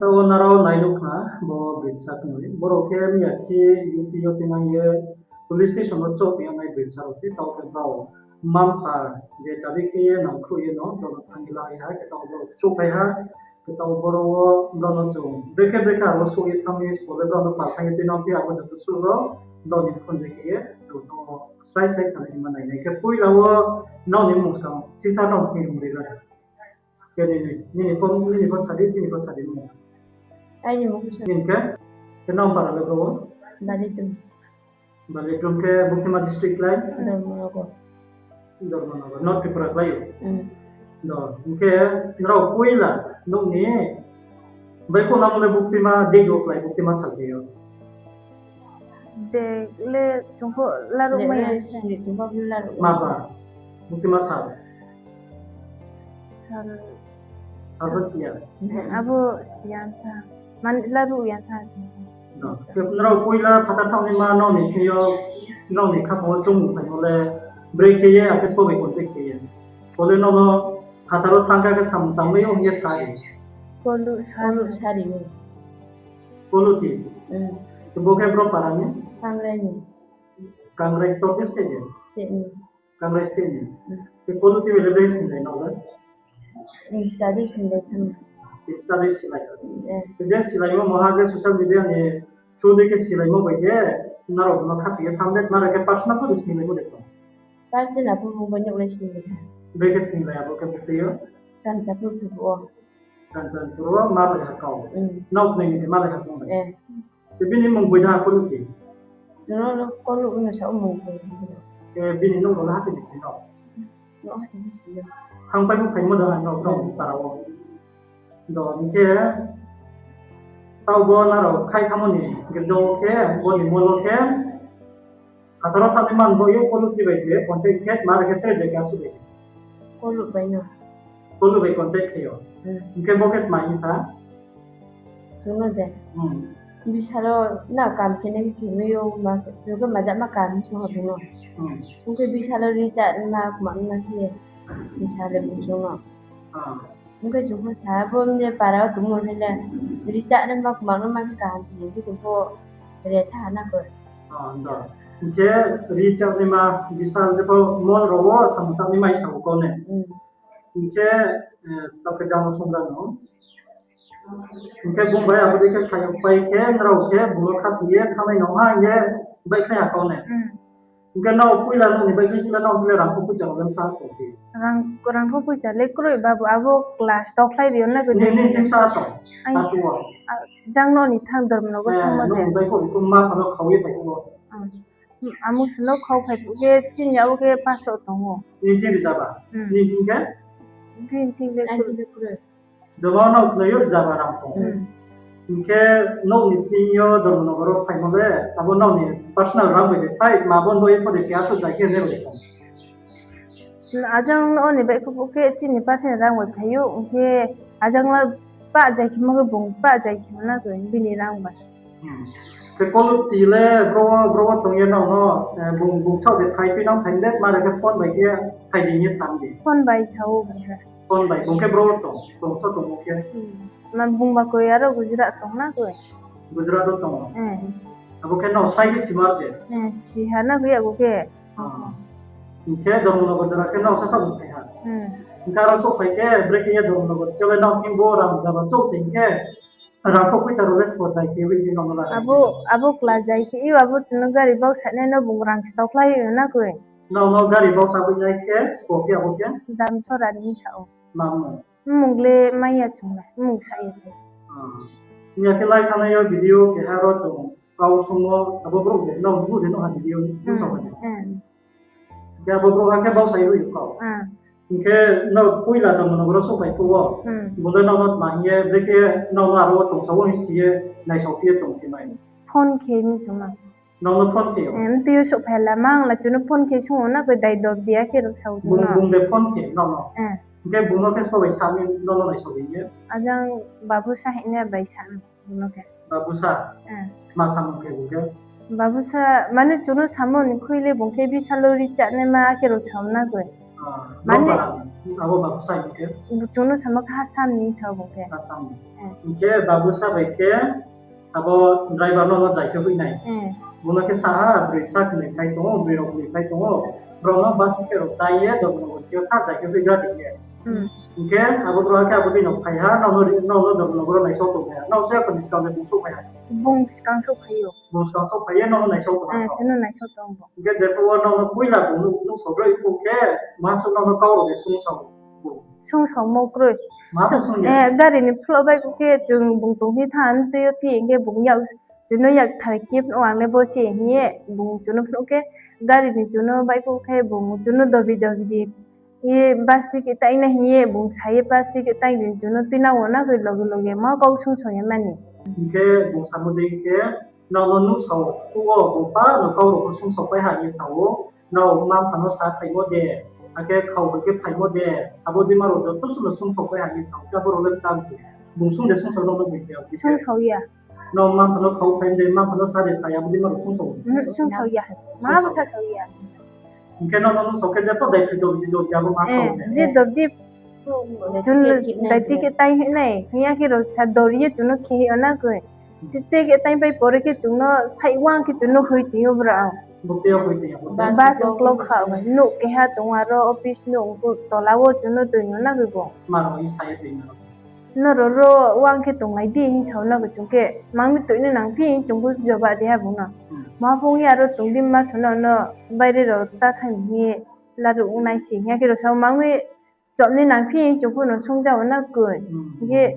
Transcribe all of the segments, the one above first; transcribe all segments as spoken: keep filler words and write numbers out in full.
Tao nrao nai nuh khna, bo brisa khnoi. Borao khe miya khe U P yo tinang ye police station wo chouh tong nai brisa rao se, tao khe brao mma-mpha je chadi khe ye nangkhruh ye no, brao no thanng ye la ha, khe tao brao souhphai ha, khe tao boro wo brao no chung brekhe brekhe aro souh ye thanng ye school le brao no pasang ye tuinang phi abo joto suh rao, brao ni phone de khe ye, chung tao srai srai khnanai ma nai nai. Khe poila wo nrao ni mmung skang, sisa nrao sni rung ri la. Khe nini, nini phone, nini phone sadi, nini phone sadi mo. Aini mmung khe sa. Nini khe, khe nrao para le bro? Balitum. Balitum khe Buktima district lai? Dharmanagar. Dharmanagar, North Tripura klái ou? Hmm. Do, hing khe nrao poila nouh ni baihkhouh nang le Buktima dei do klái, Buktima salti yo. De le chung pho laruh mai ya. Siri chung pho laruh. Ma ba? Buktima sal? Sal. Sal pho siya? Abo siya tha. Man laruh ya tha. Nrao poila phathar thanngnaima nrao ni thing yo, nrao ni khaphang wo chongmung phaimo le, brekhe ye, akhe sbo bai contact khe ye. Bo le nrao no phathar wo thanng kha khe samung tangmai ou hing ye sa ri. Kolu sa ri. Kolu ti. Hmm. Bo khe bro para ni? Kangrai ni. Kangrai to khe state ni? State ni. Kangrai state ni. Hmm. Khe Kolu ti bai le brekhe singlai nrao le? Insta dei singlai thanng. Insta dei singlai. Eh. Khe je singlai mo moha je social media ni through dei khe singlai mo bai khe, nrao no khathoi ye thanng de, nrao khe personal pho de singlai mo de tong? Personal pho mung bai nuh le singlai ha. Brekhe singlai abo khe bukti yo? Kanchanpur phi phuh wo. Kanchanpur wo malai ha kau. Hmm. Nrao khnai ni malai ha kau. Eh. Khe bini mmung boi da ha Kolu ti? Jono no Kolu no sa mmung boi. Khe bini nouh rao le hati ni si no? Nouh hati ni si no. Thangpai pho phaimo da ha no, no para wo. Do, hing khe, tao bo nrao khai thamo ni, hing khe do khe, bo ni mol wo khe, phathar wo thanngnaima bo ye Kolu ti bai khe contact khe, ma bai khe tre je khe asuh bai khe. Kolu bai no. Kolu bai contact khe yo. Hmm. Hing khe bo khe tma hing sa? Chung no de. Hmm. Bisalo na kam khe nai khe khe mai ou ma, chung khe maja ma kam song ha bung no. Hmm. Chung khe bisalo recharge ma kma ma khe, bisalo bung song no. Ah. Hing khe chung pho sa, bo mne para wo tongmo ni le, recharge naima kma naima khe kaham se, hing khe chung pho re tha na koi. Ah, do. Hing khe recharge naima, bisal je pho mol rao wo samung tangnaima hing sa ou kau ne. Hmm. Hing khe, eh, tao khe jamo song da no. Hing khe bung bai abo dei khe sayouh pai khe, nrao khe bung no khathoi ye thanngnai no ha hing ye baihkhlai ha kau ne. Hmm. Hing khe nrao poila nrao ni baihkhlai poila nrao le rangkho poicha rao le bsa tong phi? Rang, rangkho poicha le kroi babu, abo class tokhlai ri yo na koi. Nini thing sa tong? Ai, atu wo. Ah, jang no ni thanng Dharmanagar wo thanngmo de. Nini baihkhouh ni khe ma phano khau ye phai ou. Ah. Amo suno khau phai phuh khe chini abo khe paso tong ou. Nini thing rijaba? Hmm. Nini thing khe? Nini thing le kroi. Joma no khnoi yo rijaba rang tong. Hmm. Hing khe nouh ni ching yo Dharmanagar wo phaimo le, abo nouh ni personal rang bai de phai, ma bo no ye pho de khe asuh jai khe ne bai tong. Ajang no ni baihkhouh phuh khe chini personal rang bai phai ou, hing khe ajang la pah jai khe ma khe bung pah jai khe ma na koi bini rang bai. Hmm. Khe Kolu ti le bro, bro wo tong ye nrao no, eh, bung, bung saoh de phai tuinang phai de, ma re khe phone bai khe phai di hing ye sa di. Phone bai sa ou bung khe. Phone bai, bung khe bro wo tong, tong sa tong bung khe. Hmm. Ma bung ba koi aro Gujarat tong na koi. Gujarat wo tong ou. Hmm. Abo khe nrao sai khe sima de. Hmm, si ha na koi abo khe. Ah. Hing khe Dharmanagar jora khe nrao sasa bo phai ha. Hmm. Hing khe aro souhphai khe, brekhe ye Dharmanagar chole nrao thing bo rang jaba chouh se hing khe, rangkho poicha rao le sbo jai khe wi di nrao no la. Abo, abo kla jai khe, i abo chung no gari bausa nai no bung rang stokhlai na koi. Nrao no gari bausa wi nai khe, sbo khe abo khe? Damsora ni sa ou. Ma mmung? Mmung le mai ya chung le, mmung sa ya khe. Ah. Miya khe lai thanngnai yo video keha ro chung kau songmo, abo brouh de, nrao nuh de, nrao ha video, hmm, nuh sao de. Hmm. Khe abo brouh ha khe bausa ye wi kau. Hmm. Hing khe nrao poila Dharmanagar wo souhphai phuh wo. Hmm. Bung le nrao no tma hing ye, brekhe nrao no aro wo tong sao hing si ye, naisao phi ye tong khe mai. Phone khe mi chung no. Nrao no phone khe ou? Eh, mtui yo souhphai la mang la chung no phone khe sung ou na koi dai dop dia khe ruk sao bung no. Bung de phone khe nrao no. Eh. Hing khe bung no khe sbo bai sa mi nrao no naisao hing ye. Ajang babu sa hing ye bai sa. Bung no khe. Babusa? Eh. Tma samung khe bung khe? Babusa, mane chung no samung ni khui le bung khe bisalo recharge naima akhe rao sao na koi. Ah, mane, bro para ni? Abo babusa hing khe? Chung no samo khe Assam ni sa bung khe. Assam ni. Eh. Hing khe babusa bai khe abo driver no no jai khe hoih nai. Eh. Bung no khe sa ha, broi sa khe ni phai tong ou, broi rao khe ni phai tong ou. Brao no bus ticket rao tai ye, Dharmanagar chini sa jai khe hoih gra di khe. Hmm. Hing khe abo brouh khe abo dei no phai ha, nrao no, nrao no Dharmanagar wo naisao tong phai ha. Nrao se kho ni skang de bung souhphai ha. Bung skang souhphai ou. Bung skang souhphai ye nrao no naisao tong ha. Eh, chung no naisao tong bo. Hing khe jepho wo nrao no poila bung nuh, nuhsao roi phuh khe, maha suh nrao no kau rao de sungsao. Sungsao mo kroi. Maha suh sung ya. Eh, gari ni phloh bai khe chung bung tong hi thanng tui yo phi hing khe bung yak, chung no yak thai kip no ang le bo se hing ye, bung chung no phloh khe, gari ni chung no bai khe bung chung no dobi dobi di. Ye bus ticket tai na hing ye bung sa ye bus ticket tai di chung no tuinang wo na khe loge loge ma kau sungsao ye mani. Hing khe bung samo dei khe, nrao no nuhsao phuh wo bung pa no kau rao pho sungsao pai ha ye sa ou, nrao mma-mpha no sa phaimo de, akhe khau bai khe phaimo de, abo dei ma rao joto suh no sungsao pai ha ye sa ou, khe abo rao le bsa bung sung de sungsao nrao no bung khe. Sungsao ya. Nrao mma-mpha no khau phai de, mma-mpha no sa de phai, abo dei ma rao sungsao. Hmm, sungsao ya. Ma bo sa sao ya. Hing khe nrao no nuhsao khe jepho dai khe dobi dobi abo ma sao. Eh, je dobi chung dai ticket tai hing nai, hing ya khe rao sa dori ye chung no khe hi yo na khe. Ticket tai pai pore khe chung no sai wang khe chung no hoih tong ou brao. Bus uklok kha, nuh keha tong aro office nuh tola wo chung no toi no na khe bo. Nrao ro ro wang khe tonglai di hing sao na khe chung khe, mang ni toi ni nang phi chung bo joba ri ha bung no. Ma phung ya aro tong di ma so no no baire rao ta thanng hing ye laruh nai se hing ya khe rao sao mang ni chom ni nang phi chung pho no sungja wo na khe. Hing khe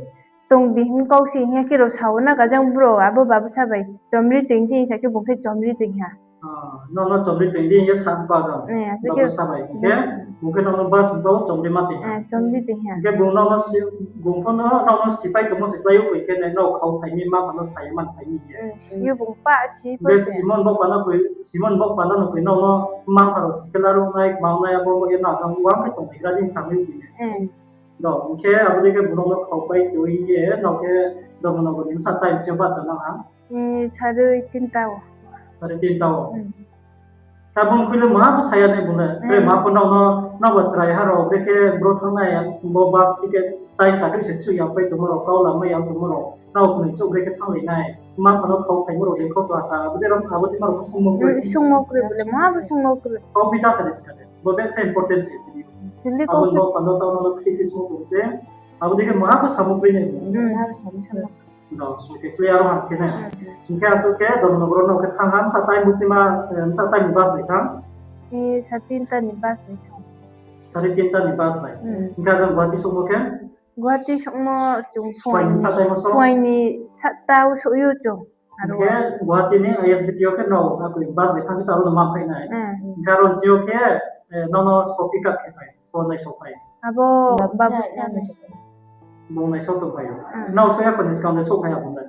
tong di hing kau se hing ya khe rao sao na khe jang bro abo babusa bai chomri toing di hing sa khe bung khe chomri toing ha. Nrao no chomri toing di hing ye sa ba jang. Babusa bai hing khe bung khe nrao no bus bo chomri ma toing ha. Hing khe bung nrao no si, bung pho no nrao no sipai tongmo se klái ou khe nai nrao khau phai mi ma pha no sa ye man phai mi ye. Be Simon bo pha no khe, Simon bo pha no khe nrao no ma pha rao si khe laruh nai, kmang nai abo ye nrao no wang khe tongphai gra di hing sa mi ye. Do, hing khe abo dei khe bung nrao no khau pai toi ye nrao khe Dharmanagar ni bsa time chini bahcha nang ha. Sare tinta wo. Sare tinta wo. Abo ni khui le maha pho sa ya nai bung le. Tre maha pho nrao no, nrao bo chrai ha rao brekhe bro thanng nai, bo bus ticket time ta khe se chuh ya pai tongmo rao, kau lamai ya tongmo rao, nrao khnoi chouh brekhe thannglai nai. Ma pha no khau phaimo rao de kau to ata, abo dei rao, abo dei ma rao pho sungmo kroi. Sungmo kroi bole, maha pho sungmo kroi. Kau phi ta sa de sa de. Bo brekhe important se. Abo ni bo pha no tao no kri kri sungmo kroi se. Abo dei khe maha pho samo kroi nai. Do, hing khe khe aro ha khe nai. Hing khe asuh khe Dharmanagar no khe thanng ha, bsa time buktima, bsa time ni bus bai thanng. Sare tinta ni bus bai thanng. Sare tinta ni bus bai. Hing khe ajang Guwahati souhmo khe? Guwahati souhmo chung phung, phuaini satta wo souh ou chung. Hing khe Guwahati ni I S B T yo khe nrao akoi bus bai thanng khe aro no ma phai nai. Hing khe aro ni yo khe, nrao no sbo pick up khe phai, sbo naisao phai. Abo babusa. Bung naisao tongphai ou. Nrao se yakho ni skang de souhphai ya bung le.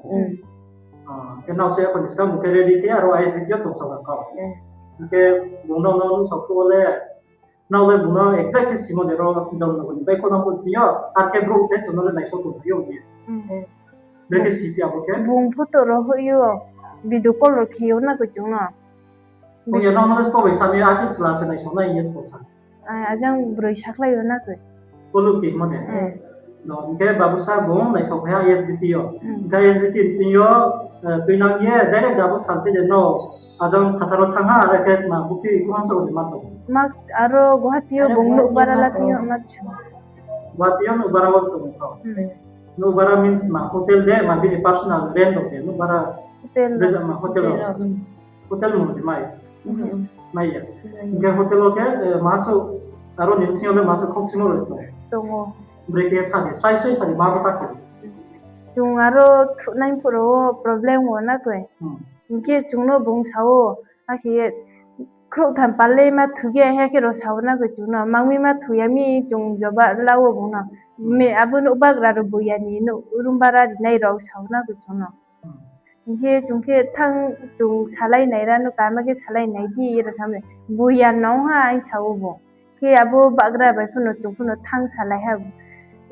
Khe nrao se yakho ni skang bung khe ready khe aro I S B T yo tongsa kau. Hing khe bung nrao no nuhsao phuh wo le, nrao le bung no exact khe simo de ro, Dharmanagar ni baihkhouh nang phuh chini yo, ar khe brouh se chung no le naisao tongphai ou ye. Brekhe si phi abo khe? Bung photo rao hoih ou, video call rao khe ou na khe chung no. Bung ya nrao no le sbo bai sa mi, akhe chla se naisao nai hing ye sbo sa. Ajang broi sakhlai ou na khe. Koluti hingmo de. Hing khe babusa bung naisao phai ha I S B T yo. Hing khe I S B T chini yo, tuinang ye direct abo salchi de no. Ajang phathar wo thanng ha, are khe ma bukti kuman sa de ma tong. Aro Guwahati yo bung nouhbara la thing yo ma chung. Guwahati yo nouhbara wo tong tho. Nouhbara means ma hotel de, ma bini personal rent rao de, nouhbara. Hotel. Hotel mung de mai. Mai ya. Hing khe hotel wo khe, maha suh, aro ni bsing yo le maha suh khouhsimo rao tong. Tong ou. Brekhe sa di, sai sai sa di, ma bo ta khe. Chung aro thuhnai phuh rao wo problem wo na khe. Hing khe chung no bung sa ou, akhe khrouhtham pal le ma thu ye, hing khe rao sa ou na khe chung no, mangmi ma thu ya mi chung joba la ou bung no. Abo nouhbagra rao buya ni, room bara rinai rao sa ou na khe chung no. Hing khe chung khe thanng chung salai nai ra no, kama khe salai nai di, ro sa mi. Buya nong ha, hing sa ou bo. Khe abo bagra bai pho no chung pho no thanng salai ha.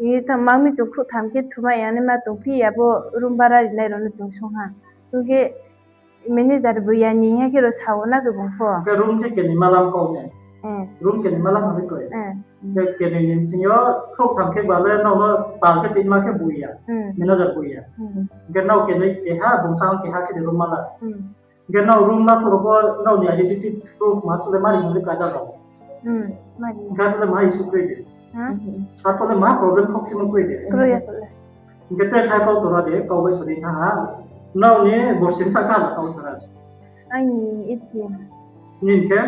Mangmi chung khrouhtham khe thumai ya naima tongphi abo room bara rinai rao no chung sung ha. Chung khe manager buya ni hing khe rao sa ou na khe bung pho. Khe room khe keni malam kau ne? Room keni malam ha se koi? Khe kenoi ni bsing yo khrouh tham khe ba le nrao no pal khe tuima khe boi ya. Manager boi ya. Hing khe nrao kenoi keha, bung sa keha khe de room mala. Hing khe nrao room la phuh rao pho nrao ni identity proof ma suh le mari no le kada rao. Hing khe le ma issue kroi de. Sa pho le ma problem khokchimo kroi de. Hing khe te khai kau tora de, kau bai sori tha ha. Nrao ni borsi bsa kha la kau sara. Aini eighteen. Nini khe?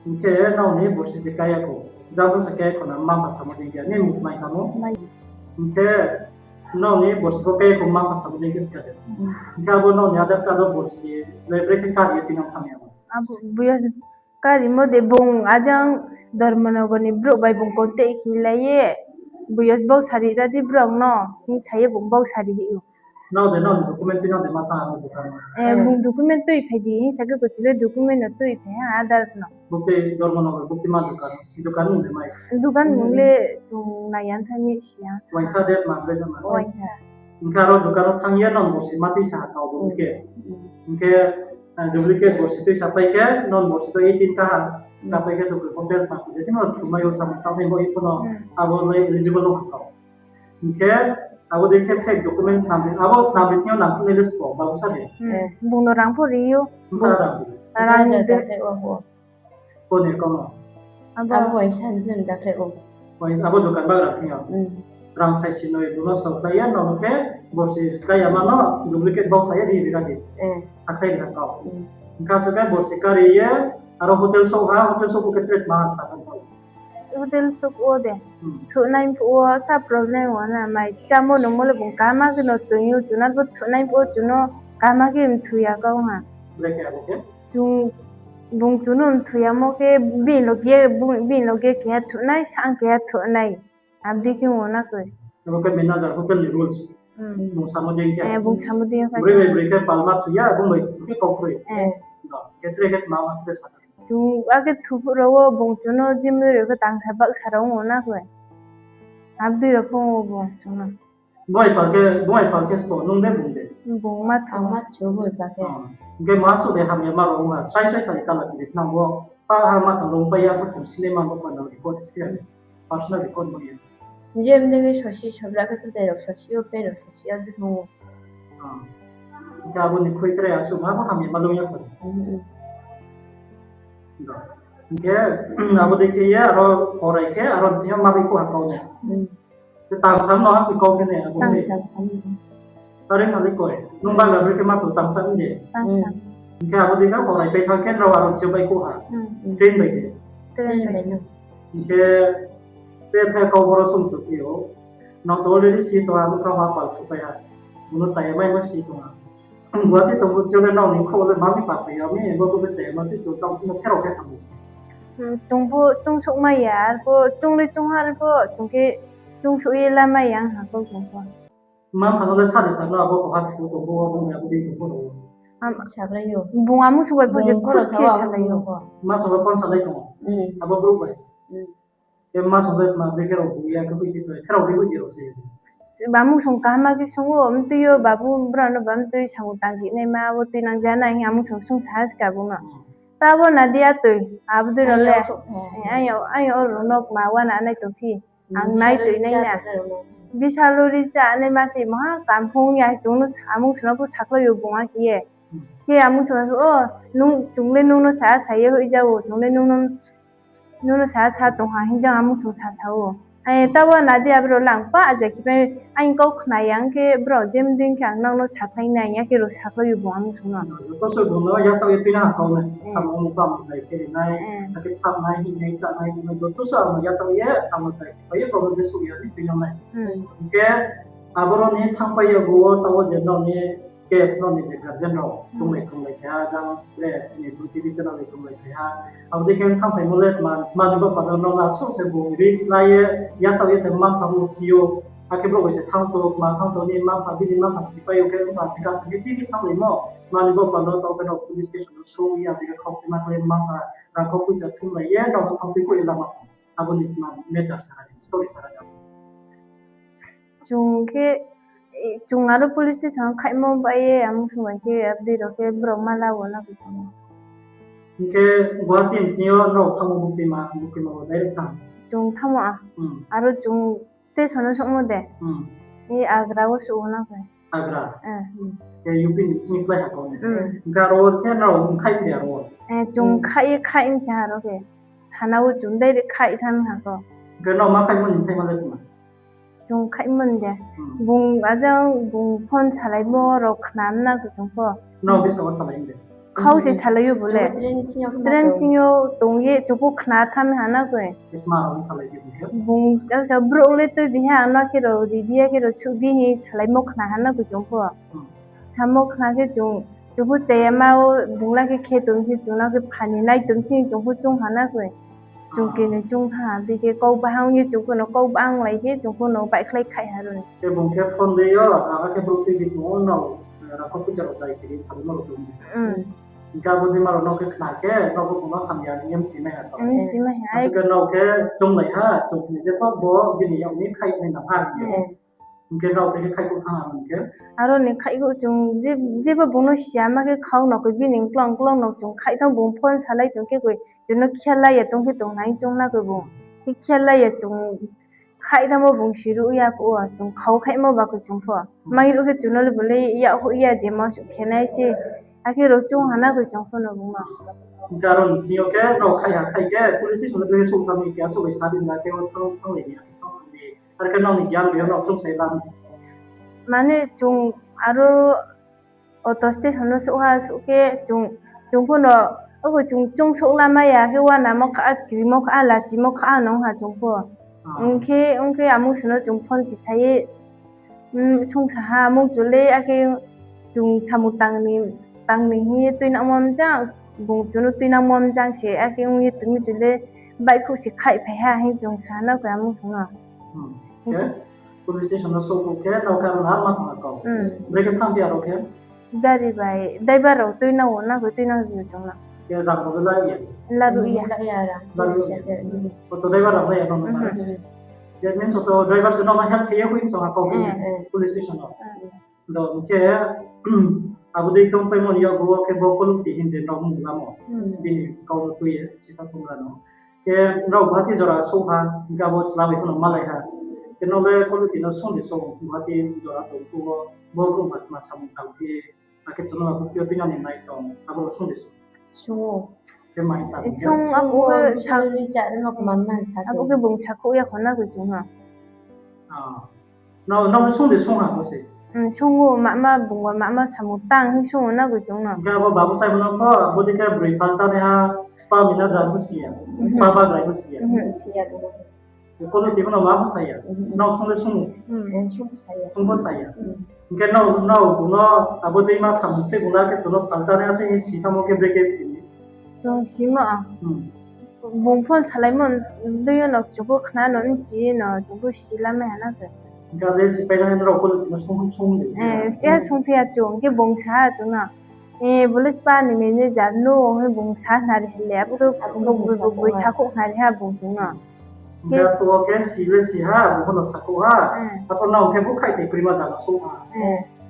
Hing khe nrao ni borsi se kaya kho. Jabo se kaya kho na mma mpha samo dei khe. Nini mung mai kamo? Hing khe nrao ni borsi pho kaya kho mma mpha samo dei khe ska de. Hing khe abo nrao ni Aadhaar card wo borsi le bre khe kari ye tinang tham ya. Abo buya karimo de bung ajang Dharmanagar ni brouh bai bung contact khe lai ye. Buya bau sari ra di brouh no. Hing sa ye bung bau sari hi ou. Nrao de nrao ni document tui nrao de ma tang abo dukan no? Eh, bung document tui phai di, hing sa khe kuchule document no tui phai ha, Aadhaar no. Bukti Dharmanagar bukti ma dukan, dukan mung de mai? Dukan mung le chung nai ya tha mi si ya. Waisa de ma bre jama? Waisa. Hing khe aro dukan no thanng ye nrao borsi ma tuisa ha kau bo khe. Hing khe, eh, duplicate borsi tuisa pai khe nrao borsi to eighteen kha ha. Kapai khe to hotel ma khe de no thumai yo samung tangnai bo i pho no abo le eligible no ha kau. Hing khe abo dei khe fake document snam ri, abo snam ri thing yo nang thungnai le sbo, babu sa de? Bung no rang pho ri ou. Bsa rang ri? Rang ri. Ko ni kono? Abo waisa ni jun da khe ou. Abo dukan bagra thing yo? Rang saisi noi bung no sokhlai ye, nrao khe borsi khlai ya ma no duplicate box sa ye ri ri ra di. Sakhlai ri ra kau. Hing khe so khe borsi kari ye, aro hotel souh ha, hotel souh phuh khe trade ma sa tong kau. Hotel souh wo de. Thuhnai phuh wo sa problem wo na mai chámo nungmo le bung kaham khe no tong ou, chung no bo thuhnai phuh wo chung no kaham khe mthu ya kau ha. Chung, bung chung no mthu yamo khe bini loge, bini loge keha thuhnai, sang keha thuhnai. Abo dei khe ong na koi. Abo khe manager hotel ni rules. Bung samo dei khe. Eh, bung samo dei khe. Broi bai broi khe palma thu ya, bung bai khe kau kroi. Khe tre khe ma ma tre sa. Chung akhe thuphuh rao wo bung chung no jimri rao khe tangsa baksa rao ong na koi. Abo dei rao pho ong ou bung chung no. Bung bai pal khe, bung bai pal khe sbo, nung de bung de? Bung ma thu. Ang ma thu bung bai pal khe. Hing khe ma suh de hamya ma rao ong ha, srai srai sari kala kiri nang bo, pa ha ma tang rao pai ya pho chung sinai ma bo pa no record si ya, personal record bo ya. Je mdei khe sosi sobra khe tutai rao sosi yo, pen rao sosi yo, abo dei ong ou. Hing khe abo ni khui tre asuh ma bo hamya ma lung ya kho. Hing khe abo dei khe ye aro korai khe aro bsing yo ma bai kho ha kau ne. Khe tangsa no ha khe kau khe ne abo se. Tari mali koi. Nung bagra bre khe ma tong tangsa ong de. Hing khe abo dei khe korai pai thanng khe nrao aro bsing yo bai kho ha. Train bai de. Hing khe te the kau boro sung chu phi ou. Nrao to already si tong ha, nung kha ma pal thupai ha. Bung no chaya mai ma si tong ha. Guwahati tongbo chole nrao ni khou le mami papai ya mi, bo bo chaya ma se chung tang chini pherao khe thanng ou. Chung pho chung souhmai ya, arpho chung le chung ha, arpho chung khe chung souh ye lamai ya ha kho chung pho. Ma pha no le sa de sa no abo Guwahati tongbo, abo ni abo dei tongbo rao. Bung amu suh bai pho je khut khe salai ou. Ma suh bai phone salai tong ou. Abo brouh bai. Khe ma song bai ma bre khe rao bung ya khe boi khe to, khe rao boi boi khe rao se. Amung song kaham khe song ou, mtui yo babu brao no ba mtui samung tang khe naima, abo tuinang ja nai hing amung song sung sa ha ska bung no. Tabo na di atoi, abo dei rao le. Aing yo, aing yo oro no kma uana nai tong phi. Ang nai toi nai na. Bisa lori cha naima se maha kam phung ya, chung no amung song no pho sakhlai ou bung akhe ye. Khe amung song no, o, nung, chung le nung no sa sa ye hoih ja ou, chung le nung no Nung no sa sa tong ha hing jang amung song sa sa ou. Ai, tabo na di abrao lang pa, aja khe pai, aing kau khna ya, ang khe brao jem ding khe ang nang no sakhlai nai, ya khe rao sakhlai ou bung amung song no. Joto se bung no yachaoh ye tuinang ha kau nai, samung mung pa mung jai khe nai, akhe thap nai, hing nai, cha nai, hing nai, joto se ang no yachaoh ye, ang no jai khe pai ye, bung no je suh ya, ni tuinang nai. Hing khe, aboro ni thangpai ya bo, tabo je no ni, case no ni je guardian rao, tonglai tonglai khe ha, jang, le, ni Bru T V channel ni tonglai khe ha. Abo dei khe thangpaimo le, ma, mani bo pano no na so se bo risk la ye, yachaoh ye se mma mpha bo si ou, akhe brouh bai se thang to, ma thang to ni mma mpha, bini mma mpha sipai ou khe, mma se ka se bini thanglaimo, mani bo pano to khe no police station no so ya, bini khok ma khe mma mpha, rang khok kuisa thumlai ye, no thang tui khe lama. Abo ni ma matter sa ha, story sa ha. Chung khe, chung aro police station khaihmo bai ye, amung song bai khe, F D rao khe, brao mala wo na khe tong ou. Hing khe Guwahati ni ching yo nrao thanngmo buktima, buktima wo direct thanng? Chung thanngmo a. Hmm. Aro chung station no souhmo de. Hmm. Ni Agra wo souh na khe. Agra? Eh. Hmm. Khe U P ni ching klái ha kau ni. Hmm. Hing khe aro khe nrao mkhaih de aro? Eh, chung khaih ye khaih mse ha aro khe. Thana wo chung direct khaih thanng ha kau. Hing khe nrao ma khaihmo ni mthaima le tma? Chung khaihmo de. Hmm. Bung ajang bung phone salaimo rao khna na khe chung pho. Nrao buskang wo salai de? Khau se salai ou bo le. Train ching yo tong ye chung pho khna thanng ha na khe. Bung asa brouh le tuibi ha ano khe rao ridi ya khe rao suh di hing salaimo khna ha na khe chung pho. Hmm. Samo khna khe chung, chung pho chaya ma wo bung la khe khe tong se chung no khe phani nai tong se chung pho choung ha na khe. Chung khe ni choung thanng ha, bikhe kau bahang ye chung pho no kau bahang lai khe chung pho no baihkhlai khaih ha ro ni. Khe bung khe phone de yo, abo khe brouh tuibi tong ou no, rangkho poicha rao chai khe di salaimo rao tong. Hmm. Hing khe abo dei ma rao no khe khna khe, nrao pho bung no hamya hing ye mchimai ha to. Mchimai ha. Abo khe nrao khe chounglai ha, chung khe ni je pho bo bini yak ni khaih nai nang ha hing ye. Hing khe nrao khe khaihkhouh thanng ha hing khe? Aro ni khaihkhouh chung je, jebo bung no si ya ma khe khau no khe bini klong klong no chung khaih thanng bung phone salai tong khe koi chung no khe lai ya tong khe tong nai chung na khe bung. Khe lai ya chung khaih thanngmo bung si ruh ya phuh wo chung khau khaihmo ba khe chung pho. Mai ruh khe chung no le bo le yak hoih ya je ma suh khe nai se. Akhe rao choung ha na khe chung pho no bung no. Hing khe aro ni ching yo khe nrao khaih ha khaih khe police station no le souh thanng ni khe, souh bai sa di na khe o thanng, thannglai ni, thanng ni. Ar khe nrao ni gyan bai yo nrao choung sai lam. Mane chung aro auto station no souh ha, souh khe chung, chung pho no, abo chung choung souh lamai ya khe uanamo kha, krimo kha, lachimo kha nung ha chung pho. Ong khe, ong khe amung sung no chung phone khe sa ye, sungsa ha, mung chu le, akhe chung samung tang ni, tang ni hing ye tuinangmo mjang, bung chu no tuinangmo mjang se, akhe ong ye tong mi chu le, baihkhouh se khaihphai ha hing chung sa na khe amung sung no. Police station no souhkhouh khe, nrao khe aro no ma tong ha kau. Brekhe thanng di aro khe? Gari bai, driver rao tuinang wo na khe tuinang ri chung no. Khe rang rao le la ya? Laruh ya. Auto driver rao la ya no na? Khe means auto driver se nrao no help khe ye hoih mchang ha kau police station no. Do hing khe, abo dei khe ongpaimo ni yakgu wo khe bo Koluti hing je nrao mung lamo. Bini kau no tui ye, sisa songra no. Khe nrao Guwahati jora souh ha, hing khe abo chla bai pho no malai ha. Khe nrao le Koluti no sung de sung, Guwahati jora tong phuh wo, bo brouh ma tma samung tang phi, akhe chung no ma bukti yo tuinang ni nai tong, abo sung de sung. Sung ou. Khe mai sa sung, abo khe bung sakhouh ya kho na khe chung no. Nrao, nrao sung de sung ha bo se? Sung ou, mama bung ba mama samung tang hing sung ou na khe chung no. Hing khe abo babu chai bo no pho, abo dei khe broi pal chánaiha, spa mina dra pho si ya, spa ba dra pho si ya. Koluti bo no ma pho sa ya. Nrao sung le sung ou? Sung pho sa ya. Hing khe nrao, nrao bung no abo dei ma samung se bung la khe chung no pal chánaiha se hing si thanngmo khe brekhe si ni? Chung simo. Bung phone salaimo dei yo no chung pho khna no bchi no chung pho si lamai ha na khe. Hing khe abo sipai nai nrao Koluti no sung, sung de? Che sungphi ya chung, hing khe bung sa ha chung no. Police pa ni manager no, hing bung sa khnari ha le, abo khe boi sakhouh khnari ha bung chung no. Hing khe to khe si le si ha, bung pho no sakhouh ha. Tapo nrao khe bo khaih te krima zaga souh ha.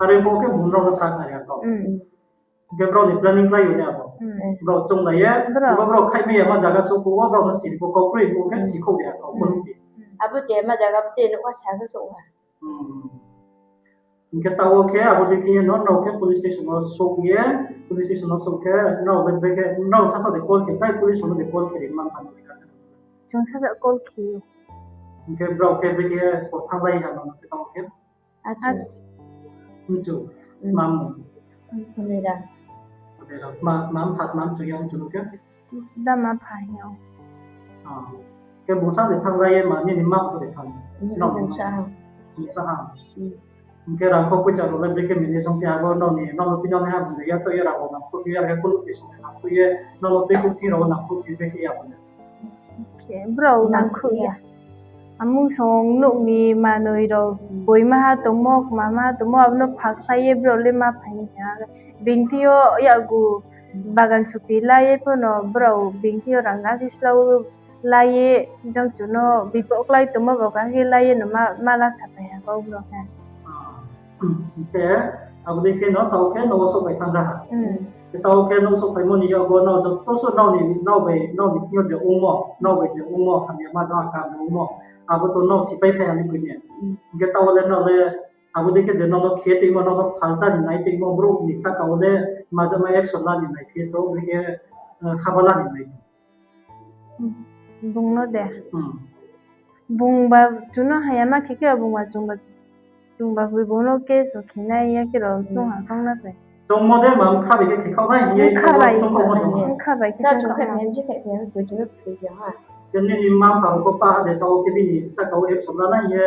Are bo khe bung nrao no sa khnari ha kau. Hing khe brao ni planning khlai yo ni abo. Brao chounglai ye, bo brao khaihmai ya ma zaga souh phuh wo, brao no si pho kau kroi phuh khe sikhouh ya kau pho ni. Abo je ma zaga pte nouh ha sa khe souh ha. Hing khe taoh wo khe abo dei khe ye no, nrao khe police station no souh ye, police station no souh khe, nrao le brekhe, nrao sasa de call khe, tai police no de call khe ri man thanng khe. Chung sasa call khe. Hing khe brao khe brekhe spot thannglai ha no khe taoh khe. Mchu. Mam. Tma mpha tma mchu ya mchu no khe? Dama pha hing ou. Khe bungsa de thannglai ye ma nini ma pho de thanng? Bungsa ha. Hing khe rang kho poicha rao le brekhe mini song khe abo nrao ni, nrao no tuinang nai ha bung de ya to ye rang rao nangkhruh ye, are khe Koluti song de nangkhruh ye, nrao no tuikhouh thing rao nangkhruh ye brekhe ya bo de. Brao nangkhruh ya. Amung song nouh ni manoi rao boima ha tongmo, kmama ha tongmo, abo no phakhlai ye brao le ma phai ni ha. Bini thing yo yakgu bagan supi la ye pho no brao bini thing yo rang na khe slau la ye, jang chu no bipoh klái tongmo ba khe la ye no ma, ma la saphai ha kau brao khe. Hing khe abo dei khe no taoh khe no wo souhphai thanng ra ha. Tao khe nung souhphaimo ni yago nrao joto suh nrao ni, nrao bai, nrao ni thing yo je ongmo, nrao bai je ongmo, hamya ma dong akam ongmo, abo to nrao sipai phai ha ni koi ni. Hing khe tao le nrao le, abo dei khe je nrao no khe tongmo, nrao no phalcha ni nai tongmo, brouh ni saka wo le, majakma action la ni nai khe to, hing khe, eh, haba la ni nai. Bung no de. Hmm. Bung ba chung no haya ma khe khe bung ba chung ba, chung ba bui bung no case rao khe nai ya khe rao chung ha kong na se. Tongmo de ma bkha bai khe khe khaoh nai hing ye bkha bai khe khe khaoh nai. Khe nini mma mpha rao pho pa ha de tao khe bini saka wo action la nai hing ye,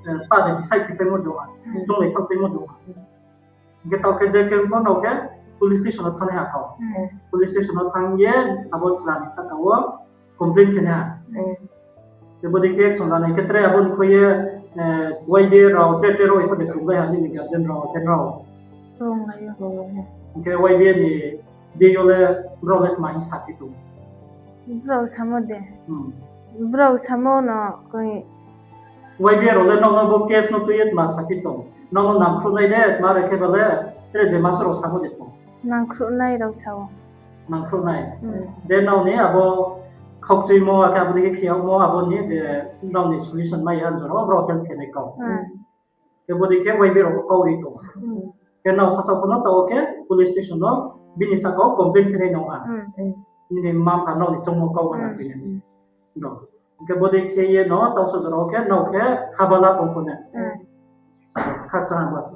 eh, pa de decide khe paimo dong ha. Hmm. Tonglai thaoh paimo dong ha. Hmm. Hing khe tao khe je khe bo nrao khe police station wo thanng nai ha kau. Hmm. Police station wo thanng ye abo chla ni saka wo complain khe nai ha. Hmm. Khe bo dei khe action la nai khe tre abo ni kho ye, eh, Y B A rao tre tre rao ipho de krunglai ha nini guardian rao khe rao. Krunglai ou. Hing khe Y B A ni dei yo le brao le tma hing saphi tong? Brao samo de. Hmm. Brao samo no koi. Y B A rao le nrao no bo case no tui ye tma saphi tong? Nrao no nangkhruh nai de, tma re khe ba le, tre je masa rao samo de tong? Nangkhruh nai rao sa ou. Nangkhruh nai. Hmm. De nrao ni abo khaukchuimo, akhe abo dei khe khe yagmo, abo ni je nrao ni solution mai ya jora wo brao help khe nai kau. Hmm. Khe bo dei khe Y B A rao pho kau ri tong. Hmm. Khe nrao sasaoh pho no tao khe police station no bini saka wo complain khe nai nang ha. Hmm. Nini mma mpha nrao ni choungmo kau ba na khe. Hmm. Hing khe bo dei khe ye no tao sa jora wo khe nrao khe haba la tong pho ne. Hmm. Khakchang ha ba se.